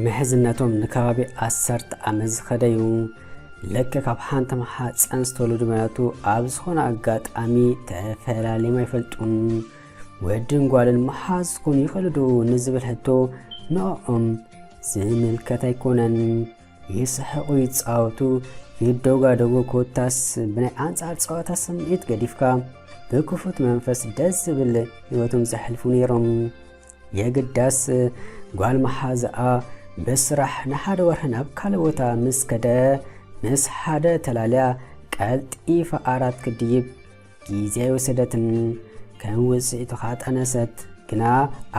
ምሕዝነቶም ንከባቢ ዓሰርተ ዓመት ዝኸደዩ፣ ልክዕ ካብ ሓንቲ ማሓፀን ዝተወለዱ መናቱ ኣብ ዝኾነ ኣጋጣሚ ተፈላልዮም ኣይፈልጡን። ወድን ጓልን መሓዝ ክኾኑ ይኽእሉ ዶ ንዝብል ሕቶ ንዕኦም ዝምልከት ኣይኮነን። ይስሕቑ፣ ይጻወቱ፣ ይደጋገፉ፣ ኮታስ ብናይ ኣንጻር ጸወታ ስምዒት ገዲፍካ ብክፉት መንፈስ ደስ ዝብል ህይወቶም ዘሕልፉ ነይሮም። የግዳስ ጓል መሓዝኣ ብስራሕ ንሓደ ወርሒ ናብ ካልእ ቦታ ምስ ከደ፣ ምስ ሓደ ተላልያ ቀልጢፋ ዓራት ክድይብ ግዜ ኣይወሰደትን። ከም ውጽኢቱ ከኣ ጠነሰት። ግና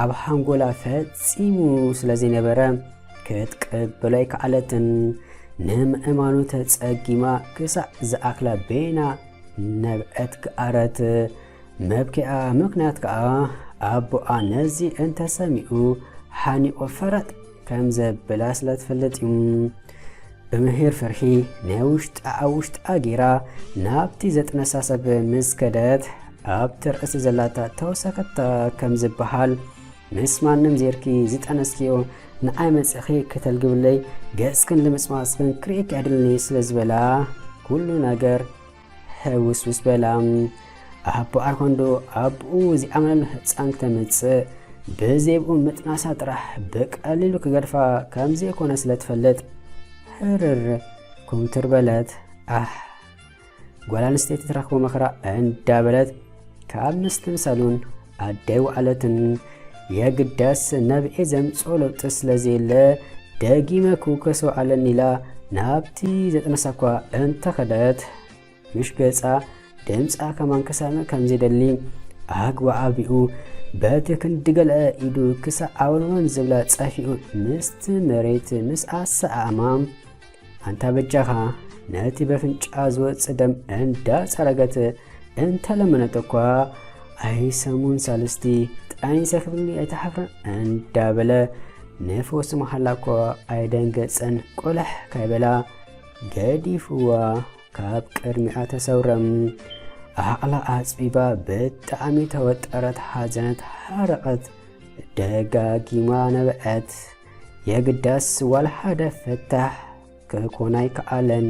ኣብ ሓንጎላ ፈጺሙ ስለ ዘይነበረ ክትቅበሎ ኣይከኣለትን። ንምእማኑ ተጸጊማ ክሳዕ ዝኣክላ በይና ነብዐት ገኣረት። መብኪኣ ምኽንያት ከኣ ኣቦኣ ነዚ እንተሰሚዑ ሓኒቑ ፈረጥ ከም ዘብላ ስለ ትፈልጥ እዩ። ብምሂር ፍርሂ ናይ ውሽጣ ኣብ ውሽጣ ጌራ ናብቲ ዘጥነሳ ሰብ ምስ ከደት፣ ኣብቲ ርእሲ ዘላታ ተወሰኸታ ከም ዝበሃል፣ ምስ ማንም ዜርኪ ዝጠነስክዮ ንዓይ መጺኺ ከተልግብለይ፣ ገጽክን ልምጽማጽክን ክርእየኪ ኣይደልን ስለ ዝበላ፣ ኩሉ ነገር ሕውስውስ በላ። ኣቦ ኣርኮንዶ ኣቦኡ ዘይኣመነሉ ህጻን ክተምጽእ፣ ብዘይብኡ ምጥናሳ ጥራሕ ብቀሊሉ ክገድፋ ከም ዘይኮነ ስለ ትፈልጥ፣ ሕርር ኩምትር በለት። ኣሕ፣ ጓል ኣንስተይቲ ትረኽቦ መከራ እንዳበለት ካብ ምስትምሳሉን ኣደይ ወዓለትን። የግዳስ ነብኤ ዘምጽኦ ለውጢ ስለ ዘየለ፣ ደጊመ ክውከሶ ኣለኒ ኢላ ናብቲ ዘጥነሳ እኳ እንተኸደት፣ ምሽ ገጻ ድምጻ ከማን ክሰምዕ ከም ዘይደሊ ኣግባእ ኣቢኡ፣ በቲ ክንዲ ገለ ኢዱ ክሳዕ ኣወንወን ዝብላ ጸፊኡ፣ ምስቲ መሬት ምስ ኣሰኣእማ፣ ኣንታ በጃኻ፣ ነቲ በፍንጫ ዝወጽእ ደም እንዳጸረገት እንተለመነት እኳ፣ ኣይ ሰሙን ሳልስቲ ጠኒሰ ክብልኒ ኣይትሓፍርን እንዳበለ፣ ንፈውሲ መሃላ እኳ ኣይደንገጸን፣ ቆለሕ ካይበላ ገዲፍዋ ካብ ቅድሚኣ ተሰውረ። ዓቕላ ኣጽቢባ ብጣዕሚ ተወጠረት፣ ሓዘነት፣ ሓረቐት፣ ደጋጊማ ነብዐት። የግዳስ ዋላ ሓደ ፍታሕ ክኾን ኣይከኣለን።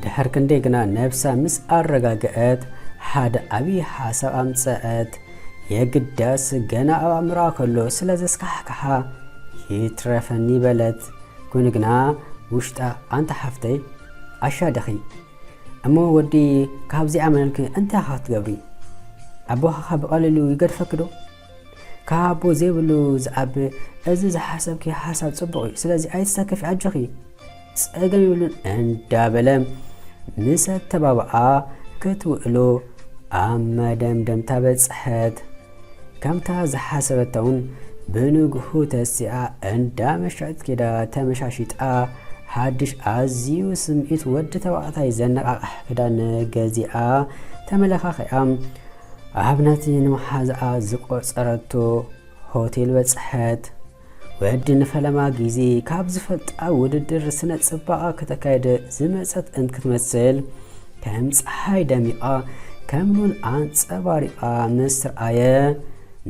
ድሕር ክንደይ ግና ነብሳ ምስ ኣረጋግአት፣ ሓደ ዓብዪ ሓሳብ ኣምጸአት። የግዳስ ገና ኣብ ኣእምሮኣ ከሎ ስለ ዘስካሕክሓ፣ "ይትረፈኒ" በለት። ኮይኑ ግና ውሽጣ፣ "ኣንታ ሓፍተይ፣ ዓሻ ዲኺ? እሞ ወዲ ካብ ዘይኣመነልኪ እንታይ ኢኻ ክትገብሪ? ኣቦኻ ብቐሊሉ ይገድፈኪ ዶ? ካብ ኣቦ ዘይብሉ ዝዓቢ፣ እዚ ዝሓሰብኪ ሓሳብ ጽቡቕ እዩ። ስለዚ ኣይትሰከፊ፣ ኣጆኺ፣ ጸገም የብሉን" እንዳበለ ምስ ኣተባብዓ ክትውዕሎ ኣብ መደምደምታ በጽሐት። ከምታ ዝሓሰበታ እውን ብንግሁ ተሲኣ እንዳ መሻጢት ኬዳ ተመሻሺጣ፣ ሓድሽ ኣዝዩ ስምዒት ወዲ ተባዕታይ ዘነቓቕሕ ክዳን ገዚኣ ተመለኻኺዓ፣ ኣብ ነቲ ንመሓዛኣ ዝቖጸረቶ ሆቴል በጽሐት። ወዲ ንፈለማ ግዜ ካብ ዝፈልጣ ውድድር ስነ ጽባቐ ከተካይድ ዝመጸት እንትክትመስል፣ ከም ጸሓይ ደሚቓ፣ ከም ሉል ኣንጸባሪቓ ምስ ረኣየ፣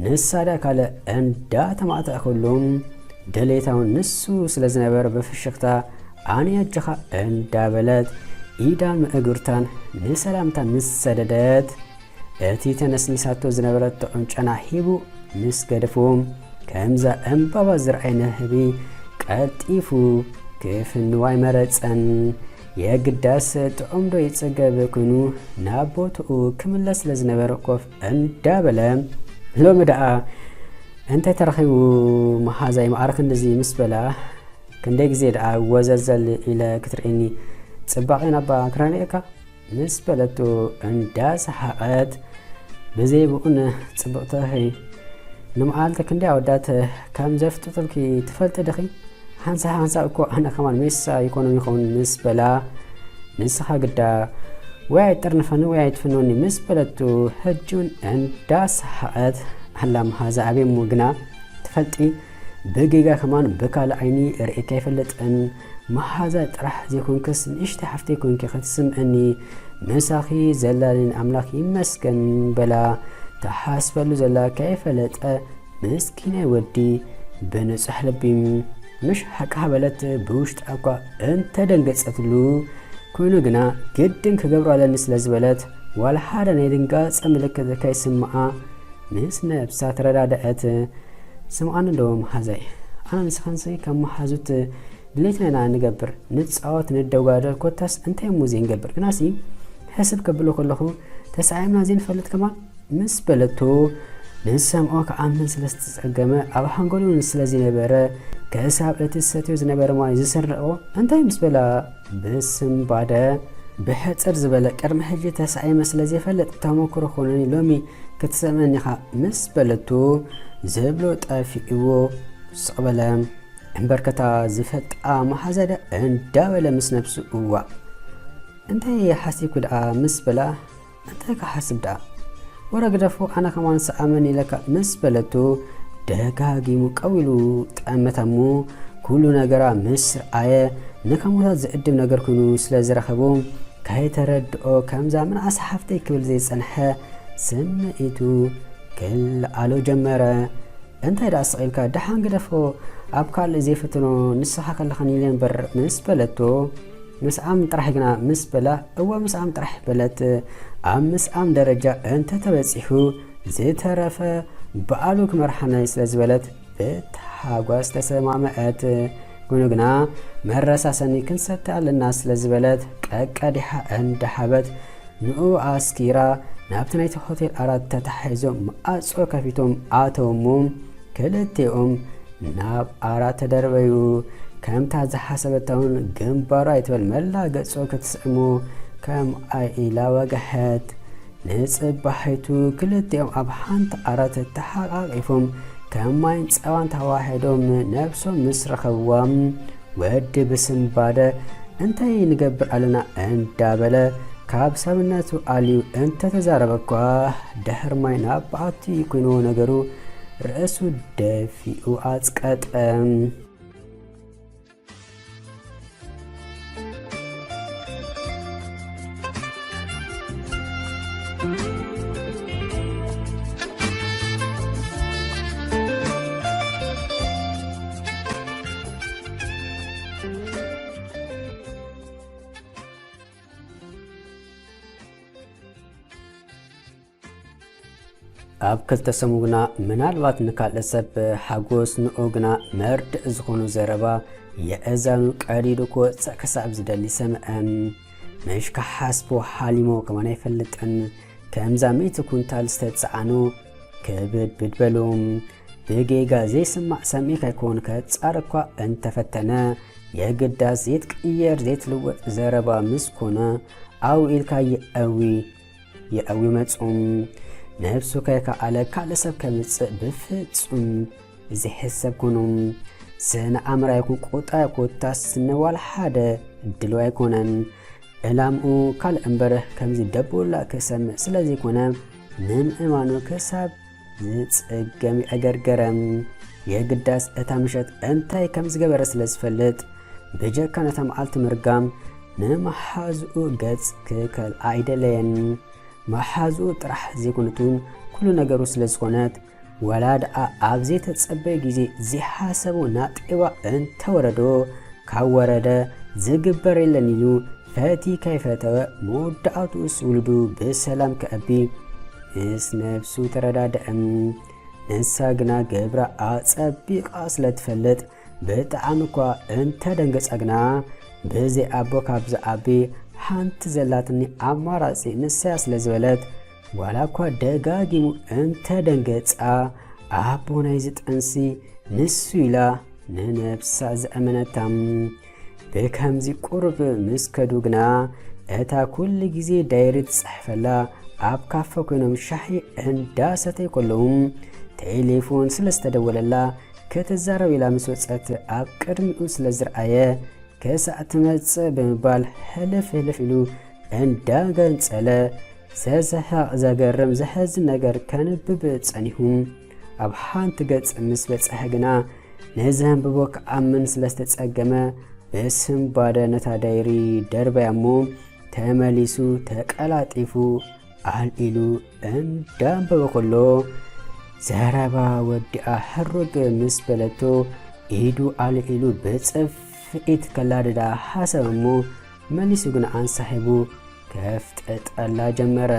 ንሳ ደኣ ካልእ እንዳተማእተኣትሉ፣ ድሌታውን ንሱ ስለ ዝነበረ ብፍሽኽታ ኣነ ኣጆኻ እንዳበለት ኢዳን ምእግርታን ንሰላምታ ምስ ሰደደት፣ እቲ ተነስኒሳቶ ዝነበረት ጥዑም ጨና ሂቡ ምስ ገደፎ፣ ከምዛ ዕምባባ ዝረኣየ ንህቢ ቀልጢፉ ክፍንዋ ኣይመረጸን። የግዳስ ጥዑም ዶ ይጽገብ ኮይኑ ናብ ቦትኡ ክምለስ ስለ ዝነበረ ኮፍ እንዳበለ፣ "ሎሚ ደኣ እንታይ ተረኺቡ መሓዛይ፣ ማዕረ ክንድዚ?" ምስ በላ፣ "ክንደይ ግዜ ደኣ ወዘልዘል ኢለ ክትርእየኒ፣ ጽባቐ ናባ ክራንየካ?" ምስ በለቶ እንዳሰሓቐት፣ "ብዘይ ብኡን ጽብቕቲ፣ ንመዓልቲ ክንደይ ኣወዳት ከም ዘፍጥጡልኪ ትፈልጢ ዲኺ? ሓንሳእ ሓንሳእ እኮ ኣነ ከማን ሜሳ ይኮኖም ይኸውን" ምስ በላ፣ ንስኻ ግዳ ወይ ኣይትጥርንፈኒ ወይ ኣይትፍንወኒ ምስ በለቶ፣ ሕጂ እውን እንዳሰሓቐት፣ ኣላ መሓዛ ኣቤ እሞ ግና ትፈልጢ፣ ብጌጋ ከማን ብካልእ ዓይኒ ርእየካ ኣይፈልጥን። መሓዛ ጥራሕ ዘይኮንክስ ንእሽተይ ሓፍተይ ኮንኪ ክትስምዕኒ፣ ምሳኺ ዘላኒ ኣምላኽ ይመስገን በላ። ትሓስበሉ ዘላ ከይፈለጠ ምስኪናይ ወዲ ብንጹሕ ልቢ ምሽ ሓቃ በለት። ብውሽጣ እኳ እንተደንገጸትሉ ኮይኑ ግና ግድን ክገብሮ ኣለኒ ስለ ዝበለት ዋላ ሓደ ናይ ድንጋጸ ምልክት ከይስምዓ ምስ ነብሳ ተረዳድአት። ስምዓኒ ዶ መሓዛይ፣ ኣነ ንስኻንሲ ከም መሓዙት ድሌትና ኢና ንገብር፣ ንጻወት፣ ንደጓደል፣ ኮታስ እንታይ እሞ ዘይንገብር። ግናሲ ሕስብ ከብሎ ከለኹ ተሳዒምና ዘይንፈልጥ ከማን ምስ በለቶ ንዝሰምዖ ክኣምን ስለ ዝተጸገመ ኣብ ሓንጎሉ ስለ ዝነበረ ክሳብ እቲ ዝሰትዮ ዝነበረ ማይ ዝስረቆ እንታይ ምስ በላ ብስምባደ ብሕጽር ዝበለ ቅድሚ ሕጂ ተሳዒመ ስለ ዘይፈልጥ ተመክሮ ኮነኒ ሎሚ ክትሰምዐኒ ኢኻ ምስ በለቶ ዝብሎ ጠፊእዎ ስቕ በለ። እምበርከታ ዝፈልጣ መሓዘደ እንዳበለ ምስ ነብሱ እዋእ እንታይ ሓሲብኩ ደኣ ምስ በላ እንታይ ክሓስብ ደኣ ወረ ግደፎ ኣነ ከማን ሰኣመን ኢለካ ምስ በለቶ ደጋጊሙ ቀዊሉ ጠመተሙ። ኩሉ ነገራ ምስ ረኣየ ንከምኡታት ዝዕድም ነገር ኮይኑ ስለ ዝረኸቦ ከይተረድኦ ከምዛ ምንኣስ ሓፍተይ ክብል ዘይጸንሐ ስምዒቱ ክልኣሎ ጀመረ። እንታይ ደኣ ስቕ ኢልካ ደሓን ግደፎ ኣብ ካልእ ዘይፍትኖ ንስኻ ከለኻን ኢለ እምበር ምስ በለቶ ምስኣም ጥራሕ ግና ምስ በላ እወ ምስኣም ጥራሕ በለት። ኣብ ምስኣም ደረጃ እንተተበጺሑ ዝተረፈ በዓሉ ክመርሓናይ ስለ ዝበለት ብታሓጓስ ተሰማምዐት። ኮይኑ ግና መረሳሰኒ ክንሰቲ ኣለና ስለ ዝበለት ቀቀዲሓ እንዳሓበት ንኡ ኣስኪራ ናብቲ ናይቲ ሆቴል ኣራት ተታሒዞም መኣጾ ከፊቶም ኣተውሞ። ክልቲኦም ናብ ኣራት ተደርበዩ። ከምታ ዝሓሰበታ እውን ግንባሩ ኣይትበል መላ ገጾ ክትስዕሞ ከም ኣይ ኢላ ወገሐት። ንጽባሒቱ ክልቲኦም ኣብ ሓንቲ ኣራት ተሓቃቂፎም ከም ማይን ጸባን ተዋሒዶም ነብሶም ምስ ረኸብዋ ወዲ ብስምባደ እንታይ ንገብር ኣለና እንዳበለ ካብ ሰብነቱ ኣልዩ እንተተዛረበ እኳ ድሕር ማይ ናብ በዓቲ ኮይንዎ ነገሩ ርእሱ ደፊኡ ኣጽቀጠ። ኣብ ክልተ ሰሙ ግና ምናልባት ንካልእ ሰብ ሓጎስ ንኡ ግና መርድእ ዝኾኑ ዘረባ የእዛኑ ቀዲዱ ክወፅእ ክሳብ ዝደሊ ሰምዐ። ምሽ ክሓስቦ ሓሊሞ ከማን ኣይፈልጥን። ከምዛ ሚእቲ ኩንታል ዝተፀዓኑ ክብድብድ በሉ። ብጌጋ ዘይስማዕ ሰሚዕ ከይኮን ከፃር እኳ እንተፈተነ የግዳስ ዘይትቅየር ዘይትልወጥ ዘረባ ምስ ኮነ ኣው ኢልካ የእዊ የእዊ መጹ። ነብሱ ከይከኣለ ካልእ ሰብ ከምጽእ ብፍጹም ዝሕሰብ ኮኑ። ስነ ኣምራ ይኹን ቁጣ ኮታስ ንዋላ ሓደ ድልው ኣይኮነን። ዕላምኡ ካልእ እምበር ከምዚ ደቦላ ክሰምዕ ስለ ዘይኮነ ንምእማኑ ክሳብ ዝጽገም ይዕገርገረ። የግዳስ እታ ምሸት እንታይ ከም ዝገበረ ስለ ዝፈልጥ ብጀካ ነታ መዓልቲ ምርጋም ንመሓዝኡ ገጽ ክከል ኣይደለየን። መሓዝኡ ጥራሕ ዘይኮነት እውን ኩሉ ነገሩ ስለ ዝኾነት ዋላ ደኣ ኣብ ዘይተጸበየ ግዜ ዘይሓሰቦ ናጤባ እንተወረዶ ካብ ወረደ ዝግበር የለን ኢሉ ፈቲ ከይፈተወ መወዳእትኡስ ውሉዱ ብሰላም ከዕቢ ምስ ነብሱ ተረዳድአ። ንሳ ግና ግብራ ኣጸቢቓ ስለ ትፈልጥ ብጣዕሚ እኳ እንተደንገጻ ግና ብዘይ ኣቦ ካብ ዝዓቢ ሓንቲ ዘላትኒ ኣማራጺ ንሳያ ስለ ዝበለት ዋላ እኳ ደጋጊሙ እንተደንገጻ ኣቦ ናይዚ ጥንሲ ንሱ ኢላ ንነብሳ ዘእመነታ። ብከምዚ ቁሩብ ምስ ከዱ ግና እታ ኩሉ ግዜ ዳይሪ ትጽሕፈላ ኣብ ካፈ ኮይኖም ሻሂ እንዳሰተዩ ከለዉ ቴሌፎን ስለ ዝተደወለላ ክትዛረብ ኢላ ምስ ወጸት ኣብ ቅድሚኡ ስለ ዝረኣየ ክሳዕ ትመጽእ ብምባል ሕልፍ ሕልፍ ኢሉ እንዳገንጸለ ዘስሕቕ ዘገርም ዘሕዝን ነገር ከንብብ ጸኒሑ። ኣብ ሓንቲ ገጽ ምስ በጽሐ ግና፣ ንዘንብቦ ክኣምን ስለ ዝተጸገመ፣ ብስንባደ ነታ ዳይሪ ደርበያ እሞ፣ ተመሊሱ ተቀላጢፉ ኣልዒሉ እንዳንበበ ከሎ፣ ዘረባ ወዲኣ ሕሩግ ምስ በለቶ፣ ኢዱ ኣልዒሉ ብጽፍዒት ከላድዳ ሓሰበ እሞ፣ መሊሱ ግን ኣንሳሒቡ ከፍጥጠላ ጀመረ።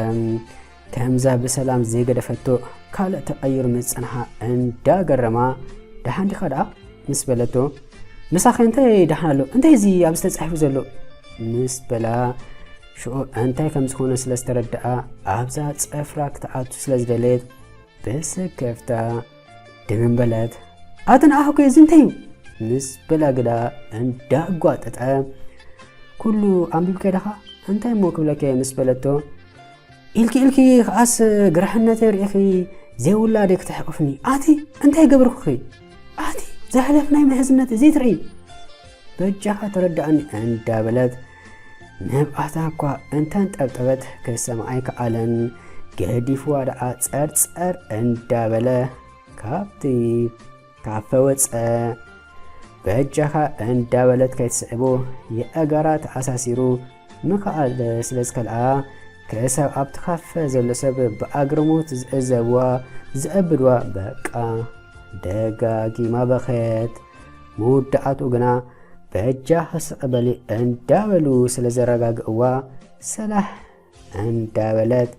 ከምዛ ብሰላም ዘይገደፈቶ ካልእ ተቐይሩ ምስ ጸንሓ እንዳገረማ፣ "ደሓን ዲኻ ደኣ?" ምስ በለቶ፣ "ምሳኸ እንታይ ደሓን ኣሎ? እንታይ እዚ ኣብዚ ተጻሒፉ ዘሎ?" ምስ በላ፣ ሽዑ እንታይ ከም ዝኾነ ስለ ዝተረድኣ፣ ኣብዛ ጸፍራ ክትኣቱ ስለ ዝደለየት፣ ብስክፍታ ድምን በለት። "ኣቲ ንኣኹ ከ እዚ እንታይ እዩ?" ምስ በላ ግዳ እንዳጓጠጠ፣ "ኩሉ ኣንቢብካዮ ዲኻ? እንታይ እሞ ክብለካ እየ?" ምስ በለቶ፣ "ኢልኪ ኢልኪ ከኣስ ግርሕነተይ ርኢኺ ዘይውላደይ ክትሕቕፍኒ? ኣቲ እንታይ ገብርኩኺ? ኣቲ ዘሕለፍናይ ምሕዝነት ዘይትርእይ? በጃኻ ተረድኣኒ" እንዳበለት፣ ንብኣታ እኳ እንተንጠብጠበት ክሰምዓ ኣይከኣለን። ገዲፍዋ ደኣ ጸርጸር እንዳበለ ካብቲ ካፈ ወጸ። በጃኻ እንዳበለት ከይትስዕቦ የእጋራ ተኣሳሲሩ ምኽኣል ስለ ዝከልኣ፣ ክሳብ ኣብቲ ካፈ ዘሎ ሰብ ብኣግርሞት ዝዕዘብዋ፣ ዝዕብድዋ፣ በቃ ደጋጊማ በኸየት። መወዳእትኡ ግና በጃኺ ስቕ በሊ እንዳበሉ ስለ ዘረጋግእዋ፣ ሰላሕ እንዳበለት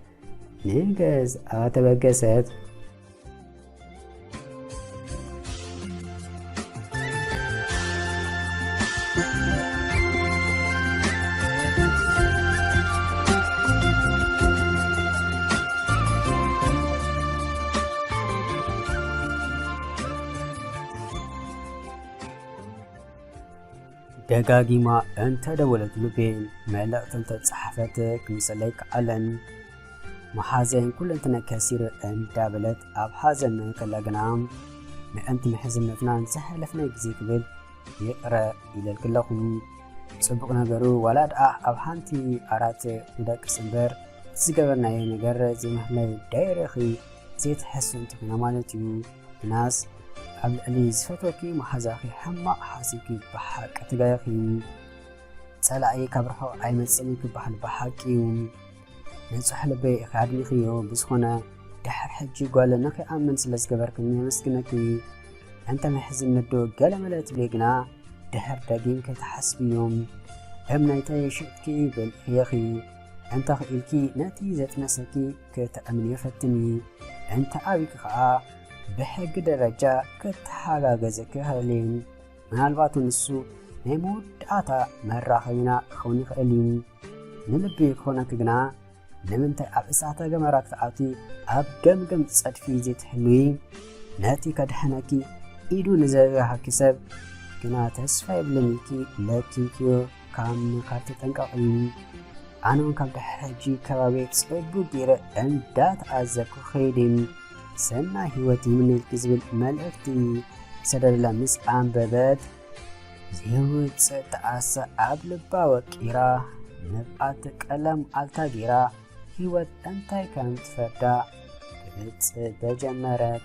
ንገዝኣ ተበገሰት። ደጋጊማ እንተደወለት፣ ልቤ መልእኽቲ እንተጸሓፈት ክምሰለይ ከኣለን። መሓዘይን ኩለንትናይ ከሲረ እንዳበለት ኣብ ሓዘን ከላ ግና፣ ምእንቲ ምሕዝነትናን ዝሓለፍናይ ግዜ ክብል ይቕረ ኢለልኪ ኣለኹ። ጽቡቕ ነገሩ ዋላ ደኣ ኣብ ሓንቲ ዓራት ንደቅስ እምበር፣ ዝገበርናዮ ነገር ዘይምህላዩ ዳይረኺ ዘይትሕስቢ እንተኾይና ማለት እዩ። ግናስ ኣብ ልዕሊ ዝፈትወኪ መሓዛኺ ሕማቕ ሓሲብኪ ብሓቂ ትጋየኺ። ጸላኢ ካብ ርሑቕ ኣይመጽእን ክበሃል ብሓቂ እዩ። ንጹሕ ልበይ ኢኺ ኣድሚኽዮ። ብዝኾነ፣ ድሕር ሕጂ ጓል ንኺኣምን ስለ ዝገበርክኒ የመስግነኪ። እንተ ምሕዝነት ዶ ገለ መለ ትብሊ ግና፣ ድሕር ደጊም ከይትሓስብዮም። እምነይተይ ሽጥኪ በሊዕኺ። እንተ ኽኢልኪ ነቲ ዘጥነሰኪ ክተእምንዮ ፈትኒ። እንተ ኣቢኪ ኸኣ ብሕጊ ደረጃ ክተሓጋገዘኪ ይኽእል እዩ። ምናልባት ንሱ ናይ መወዳእታ መራኸቢና ክኸውን ይኽእል እዩ። ንልቢ ክኾነኪ ግና ንምንታይ ኣብ እሳተ ገመራ ክትኣትዊ ኣብ ገምገም ጸድፊ ዘይትህልዊ? ነቲ ከድሕነኪ ኢዱ ንዘርጋሃኪ ሰብ ግና ተስፋ የብልን ኢልኪ ለኪምክዮ ካብ ምኻድ ተጠንቀቒ። ኣነ እውን ካብ ድሕሪ ሕጂ ከባቢ ጽቡቕ ገይረ እንዳተዓዘብኩ ኸይደ። ሰናይ ህይወት ይምነየልኪ ዝብል መልእኽቲ ሰደደላ ምስ ኣንበበት፣ ዘይውጽእ ጣዕሳ ኣብ ልባ ወቂራ፣ ንብዓት ቀለም ኣልታ ገይራ፣ ህይወት እንታይ ከም ትፈርዳ ክትጽበ ጀመረት።